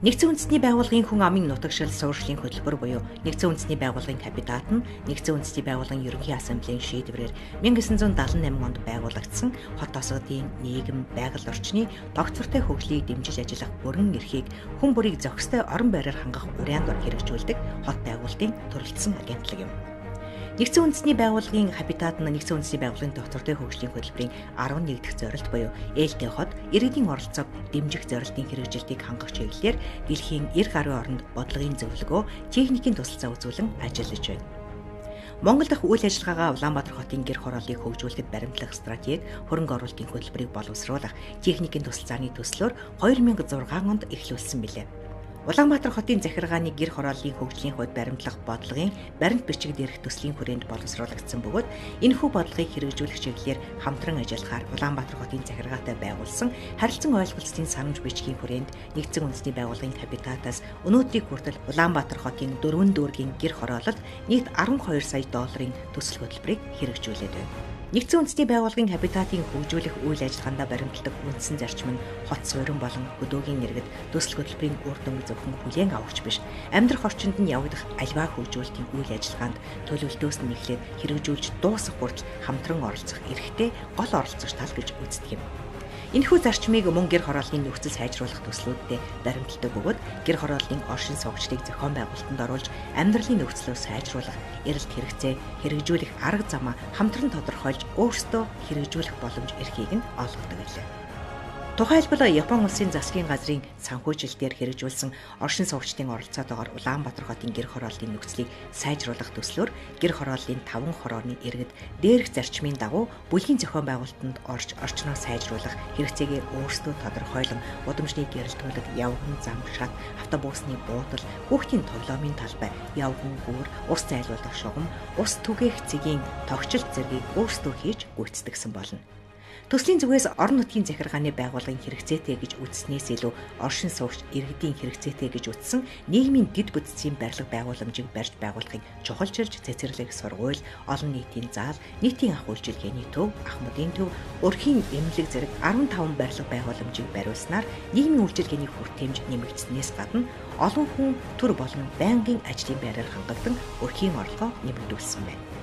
Нэгдсэн үндэсний байгууллагын хүн амын нутагшил суурьшлийн хөтөлбөр буюу Нэгдсэн үндэсний байгууллагын Хабитат нь Нэгдсэн үндэсний байгууллагын Ерөнхий Ассамблеийн шийдвэрээр 1978 онд байгуулагдсан хот осгодын нийгэм, байгаль орчны тогтвортой хөгжлийг дэмжиж ажиллах бүрэн эрхийг хүн бүрийг зохистой орон байраар хангах уриан дор хэрэгжүүлдэг хот байгуулалтын төрөлдсөн агентлаг юм. Нэгдсэн үндэсний байгууллагын Хабитат нь Нэгдсэн үндэсний байгууллагын тогтвортой хөгжлийн хөтөлбөрийн 11 дахь зорилт буюу ээлтэй хот, иргэдийн оролцоог дэмжих зорилтын хэрэгжилтийг хангах чиглэлээр дэлхийн 90 гаруй оронд бодлогын зөвлөгөө, техникийн тусалцаа үзүүлэн ажиллаж байна. Монгол дахь үйл ажиллагаагаа Улаанбаатар хотын гэр хорооллыг хөгжүүлэхэд баримтлах стратеги, хөрөнгө оруулалтын хөтөлбөрийг боловсруулах техникийн тусалцааны төслөөр 2006 онд эхлүүлсэн билээ. Улаанбаатар хотын захиргааны гэр хорооллын хөгжлийн хувьд баримтлах бодлогын баримт бичиг дээрх төслийн хүрээнд боловсруулагдсан бөгөөд энэхүү бодлогыг хэрэгжүүлэх чиглэлээр хамтран ажиллахаар Улаанбаатар хотын захиргаатай байгуулсан харилцан ойлголцлын санамж бичгийн хүрээнд Нэгдсэн үндэсний байгууллагын Хабитатаас өнөөдрийг хүртэл Улаанбаатар хотын 4 дүүргийн гэр хороололд нийт 12 сая долларын төсөл хөтөлбөрийг хэрэгжүүлээд байна. Нэгдсэн үндэсний байгууллагын Хабитатын хөгжүүлэх үйл ажиллагаанд баримталдаг үндсэн зарчим нь хот суурин болон хөдөөгийн иргэд төсөл хөтөлбөрийн үр дүнг зөвхөн хүлээн авахч биш, амьдрах орчинд нь явагдах аливаа хөгжүүлэлтийн үйл ажиллагаанд төлөвлөлтөөс нь эхлээд хэрэгжүүлж дуусах хүртэл хамтран оролцох эрхтэй гол оролцогч тал гэж үздэг юм. Энэхүү зарчмыг мөн гэр хорооллын нөхцөл сайжруулах төслүүдэд баримталдаг бөгөөд гэр хорооллын оршин суугчдыг зохион байгуулалтанд оруулж амьдралын нөхцлөө сайжруулах, эрэлт хэрэгцээ хэрэгжүүлэх арга замаа хамтран тодорхойлж өөрсдөө хэрэгжүүлэх боломж эрхийг нь олгодог билээ. Тухайлбал Япон улсын засгийн газрын санхүүжилтээр хэрэгжүүлсэн оршин суугчдын оролцоотойгоор Улаанбаатар хотын гэр хорооллын нөхцөлийг сайжруулах төслөөр гэр хорооллын 5 хорооны иргэд дээрх зарчмын дагуу бүлгийн зохион байгуулалтанд орж орчноо сайжруулах хэрэгцээгээ өөрсдөө тодорхойлон удамшны гэрэлтүүлэг, явган зам, шат, автобусны буудал, хүүхдийн тоглоомын талбай, явган гүүр, ус зайлуулах шугам, ус түгээх цэгийн тогтчлт зэргийг өөрсдөө хийж гүйцэтгэсэн болно. Төслийн зүгээс орон нутгийн захиргааны байгууллагын хэрэгцээтэй гэж үзснээс илүү оршин суугч иргэдийн хэрэгцээтэй гэж үзсэн нийгмийн дэд бүтцийн барилга байгууламжийг барьж байгуулахыг чухалчилж цэцэрлэг, сургууль, олон нийтийн заал, нийтийн ах үйлчилгээний төв, ах модын төв, өрхийн эмнэлэг зэрэг 15 барилга байгууламжийг бариулснаар нийгмийн үйлчилгээний хүртээмж нэмэгдснээс гадна олон хүн төр болон байнгын ажлын байраар хангагдан өрхийн орлогоо нэмэгдүүлсэн байна.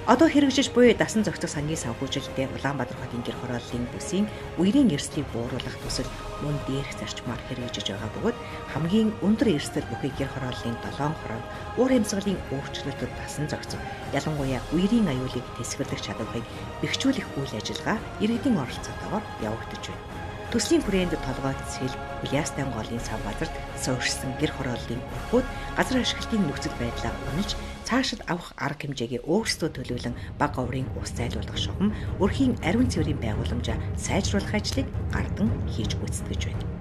Одоо хэрэгжиж буй дасан зохицох сангийн санхүүжилттэй Улаанбаатар хотын гэр хорооллын бүсийн үерийн эрсдлийг бууруулах төсөл мөн дээрх зарчмаар хэрэгжиж байгаа бөгөөд хамгийн өндөр эрсдэл бүхий гэр хорооллын 7 хороонд уур амьсгалын өөрчлөлтөд дасан зохицох, ялангуяа үерийн аюулыг тэсвэрлэх чадварыг бэхжүүлэх үйл ажиллагаа иргэдийн оролцоотойгоор явагдаж байна. Төслийн хүрээнд толгой цэл, Улиастан голын сав газарт суурьшсан гэр хорооллын өрхүүд газар ашиглалтын нөхцөл байдлаа үнэлж цаашид авах арга хэмжээгээ өөрсдөө төлөвлөн бага оврын ус зайлуулах шугам, өрхийн ариун цэврийн байгууламжаа сайжруулах ажлыг гардан хийж гүйцэтгэж байна.